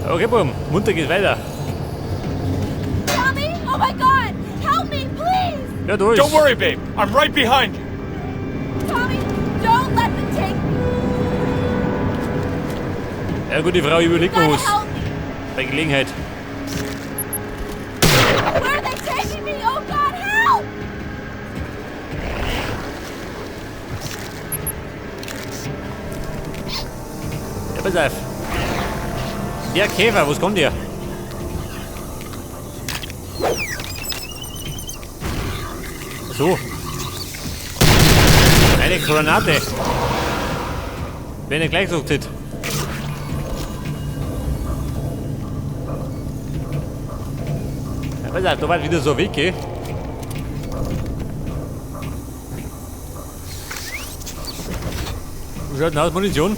Okay, Buam, munter geht's weiter. Tommy! Oh my God! Help me, please! Ja, da ist. Don't worry, babe. I'm right behind you. Tommy, don't let them take me! Ja gut, die Frau überlegt mir Gotta was. help me! Bei Gelegenheit. Where are they taking me? Oh God, help! Ja, pass auf. Der Käfer, was kommt der? So. Eine Granate. Wenn er gleich gesagt hätte. Ja, pass auf, da war wieder so ein Weg, gell? Wie schaut denn aus, Munition?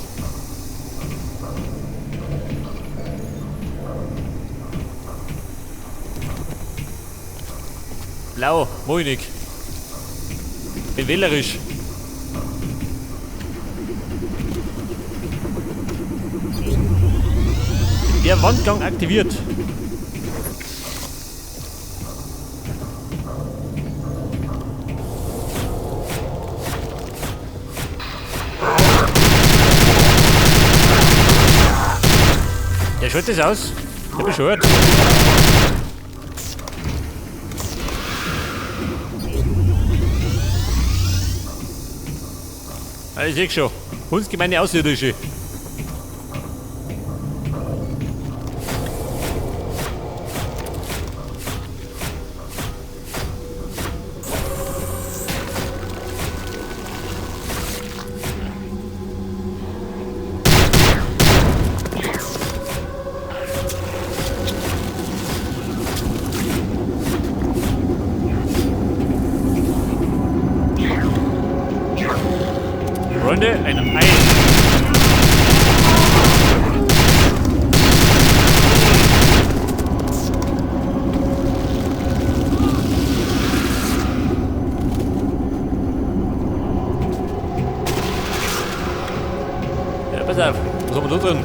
Blau, moinig. Bin wählerisch. Der Wandgang aktiviert. Der schaltet es aus. Der bescheuert. Ah, ich seh schon. Hundsgemeine Außerirdische. Freunde, ein Ei. Ja, pass auf. Was haben wir da drin?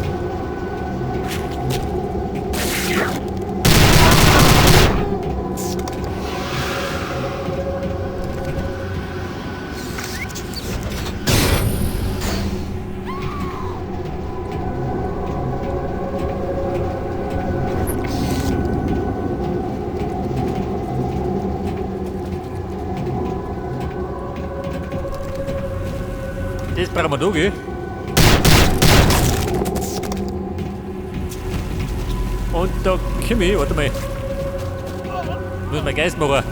Das brauchen wir da, gell? Und da komm ich, warte mal. Muss mein Geist machen.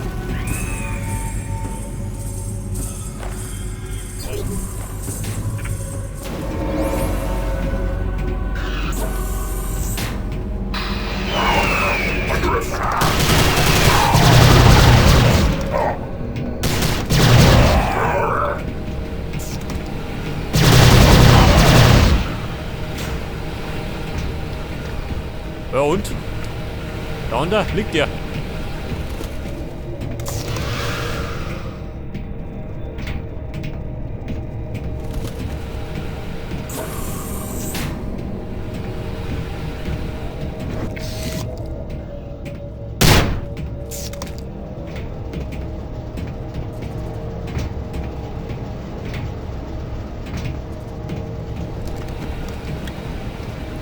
Ja und? Da unten liegt der.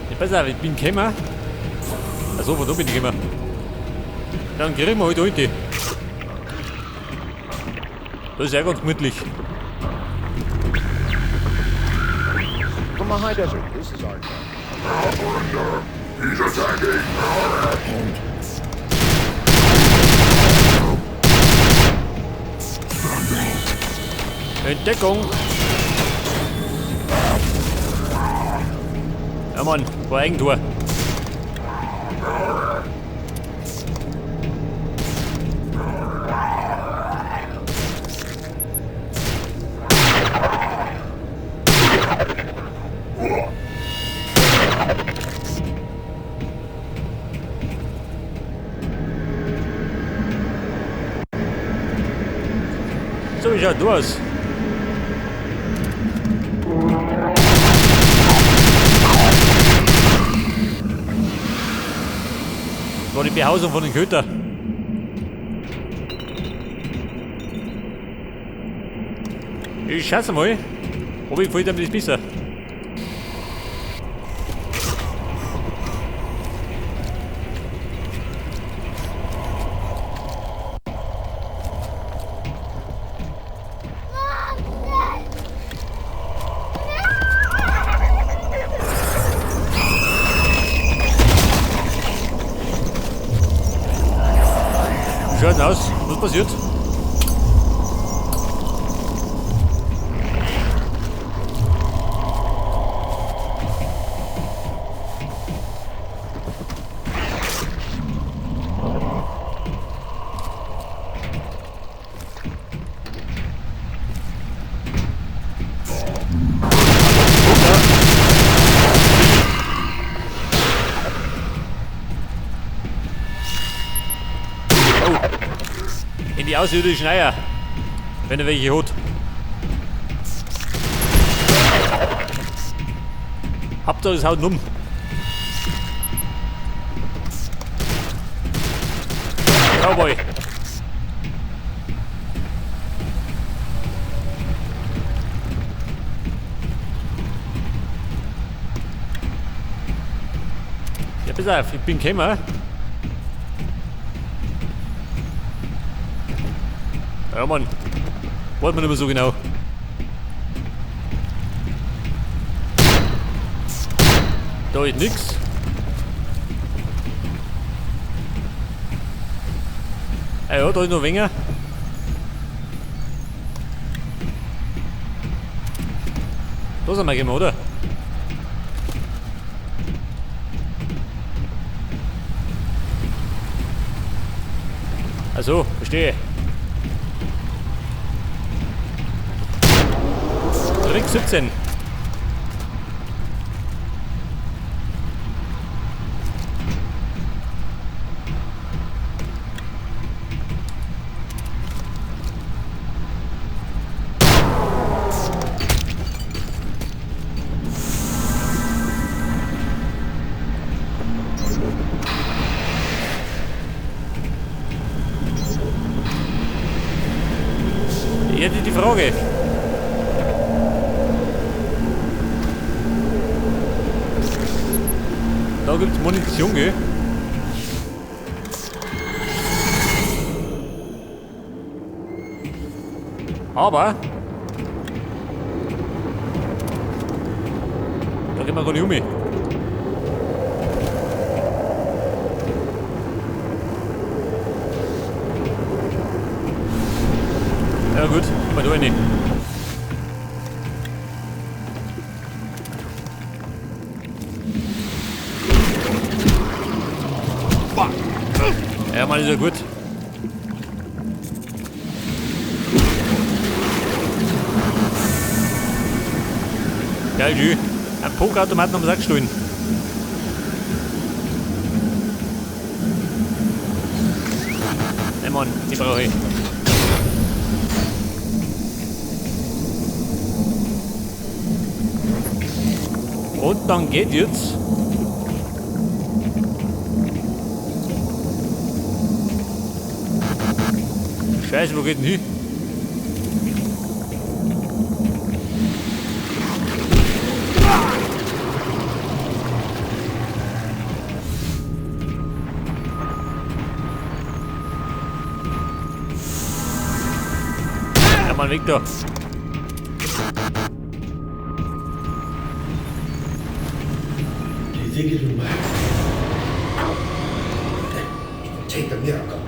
Ja, pass auf, ich bin gekommen. Also, von da bin ich gekommen. Dann kriegen wir halt heute. Das ist ja ganz gemütlich. From the high desert, this is our He's attacking! Entdeckung! Ja Mann, war Eigentor. So, wie schaut du aus? war die Behausung von den Köter. Ich schaue mal, ob ich gefällt mir das besser. Schaut aus, was passiert? In die außerirdischen Eier, wenn er welche hat. Habt ihr das haut um. Cowboy. Ja, pass auf, ich bin gekommen. Ja, Mann. Wollt man nicht mehr so genau. Da ist nix. Ah ja, da ist noch weniger. Da sind wir gekommen, oder? Ach so, verstehe. Trick 17. Jetzt die Frage. Da gibt's Munition, gell? Aber da gehen wir gar nicht um. Ja gut, mal da rein. Ja, Mann, ist ja gut. Geil, du. Ein Pokerautomaten am Sack gestohlen. Nein, Mann, die brauche ich. Und dann geht jetzt. Scheiße, wo geht denn hin? Ja, Mann, weg da.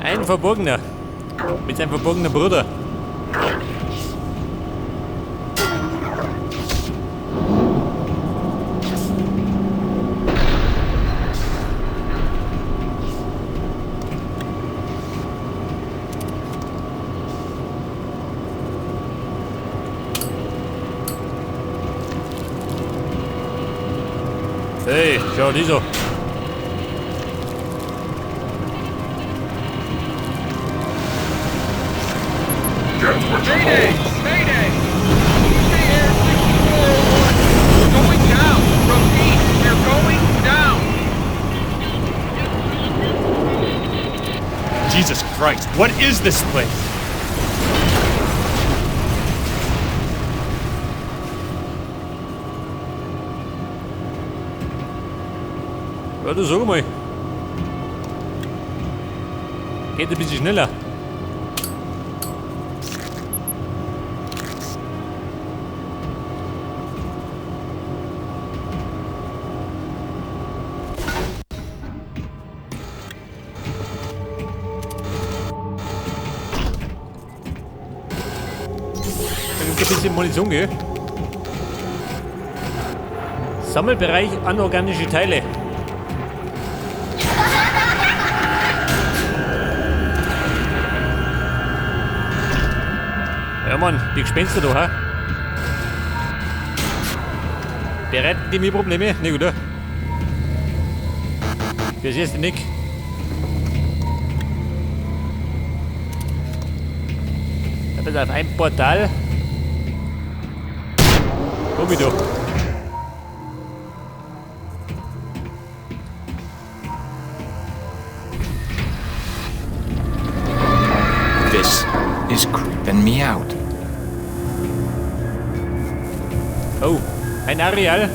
Ein Verborgener. Mit seinem verborgenen Bruder. Hey, schau die so. Mayday! Mayday! Tuesday Air 6401! We're going down! Repeat, we're going down! Christ, what is this place? Ja, du sag mal. Geht ein bisschen schneller. Da gibt es ein bisschen Munition, gell? Sammelbereich anorganische Teile. Ja Mann, die Gespenster da, ha? Bereiten die mir Probleme? Ne, oder? Fürs erste nicht. Da pass auf, ein Portal. Komm ich da. This is creeping me out. Oh, ein Areal.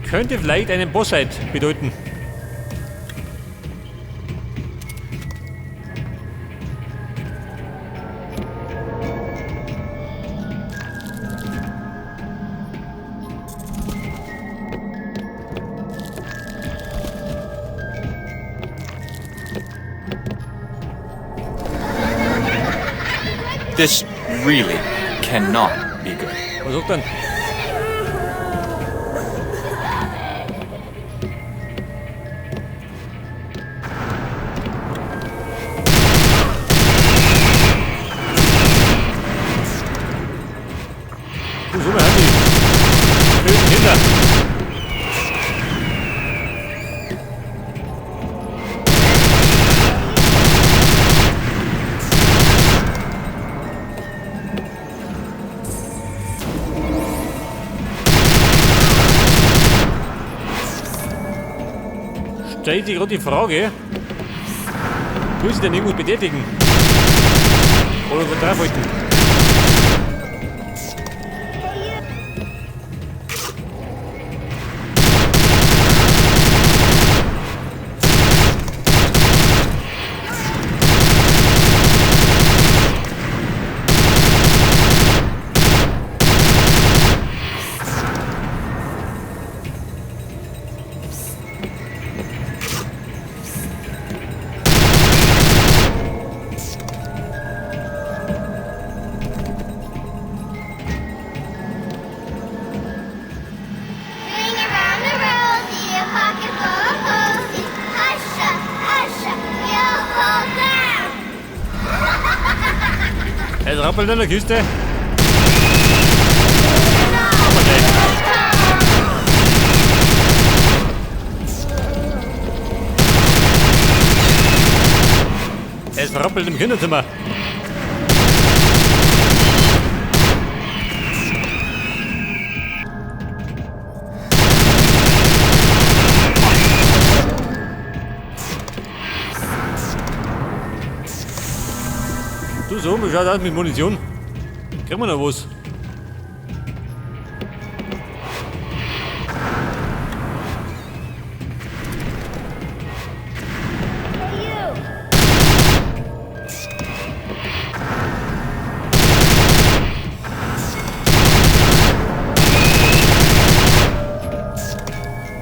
Könnte vielleicht einen Bossfight bedeuten. This really cannot be good. Was sagt dann? Du, so mal haben die bösen Kinder. Stellt sich gerade die Frage, muss ich denn irgendwas betätigen? Oder wo draufhalten? Ring around the rosy, a pocket full of posies. Husha, husha, you'll fall down. Es rappelt in der Kiste. Aber gleich. Es rappelt im Kinderzimmer. Du, so, wie schaut aus mit Munition? Kriegen wir noch was?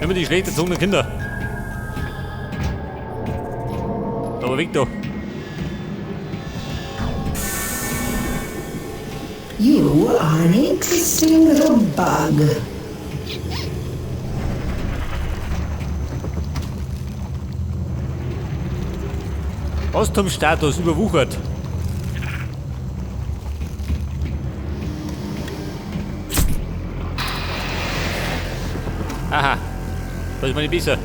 Immer die schlecht erzogenen Kinder. Aber weg da. You are an interesting little bug. Ostum-Status überwuchert. Aha. Das ist meine Besser.